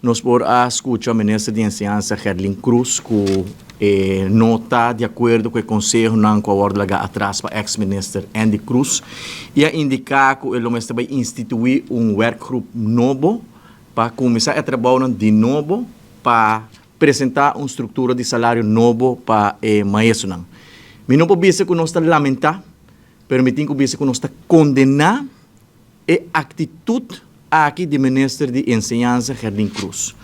Nos por a scucha Minister di Enseñansa Gerlin Croes cu e no ta di acuerdo cu e consehonan cu a wordo laga atras pa ex Minister Endy Croes y a indica cu e lo mester bay institui un werkgroep nobo pa cuminsa e trabounan di nobo pa presenta un structura di salario nobo pa e maestronan. Mi no por bisa cu nos ta lamenta, pero mi tin cu bisa cu nos ta condena E aktitut aki di Minister di Enseñansa Gerdin Croes.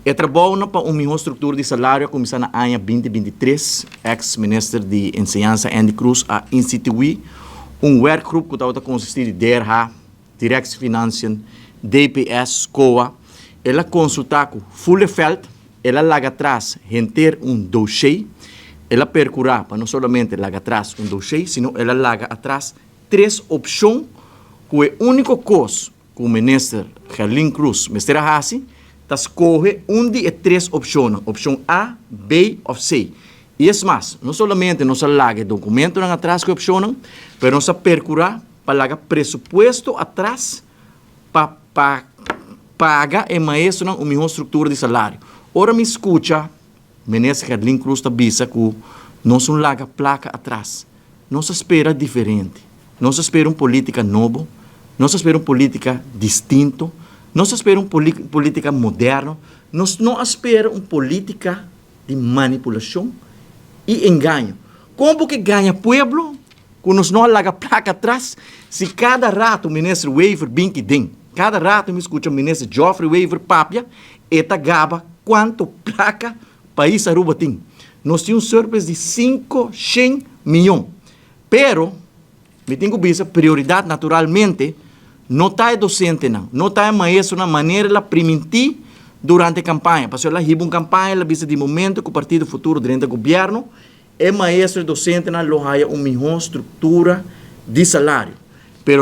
E trabounan pa un mihó struktura di salario a kuminsá na aña 2023. Eks Minister di Enseñansa Endy Croes a instituí un werkgroep ku tabata konsistí di DRH, Directie Financiën, DPS, COA. El a konsultá ku Fuleveld, el a laga atras henter un doshé. El a perkurá pa no solamente laga atras un doshé, sino el a laga atras Tres opshon ku e úniko kos ku Minister Gerlin Croes mester a hasi ta skohe un di e tres opshonnan, opshon A, B òf C. I es mas, no solamente nos a laga e dokumentonan atras ku e opshonnan, pero nos a perkurá pa laga presupuesto atras pa pa paga e maestronan un mihó struktura di salario. Ora mi skucha Minister Gerlin Croes ta bisa ku nos un laga plaka atras. Nos a spera diferente. Nos a spera un politica nobo, nos a spera un politica distinto, nos a spera un politica moderno, nos no a spera un politica di manipulacion y engaño. Con bo ke gaña pueblo cu nos no a laga placa atras si cada rato Minister Wever bin ki den, cada rato mi scucha Minister Geoffrey Wever papia, e ta gaba cuanto placa Pais Aruba tin. Nos tin un surplus di 500 miyon. Pero, mi tin cu bisa, prioridad naturalmente no ta e docentenan, no ta e maestronan manera el a priminti durante campaña. Pasobra el a hiba un campaña, el a bisa di momento cu Partido Futuro drenta gobierno, e maestro y docentenan lo haya un miho structura di salario.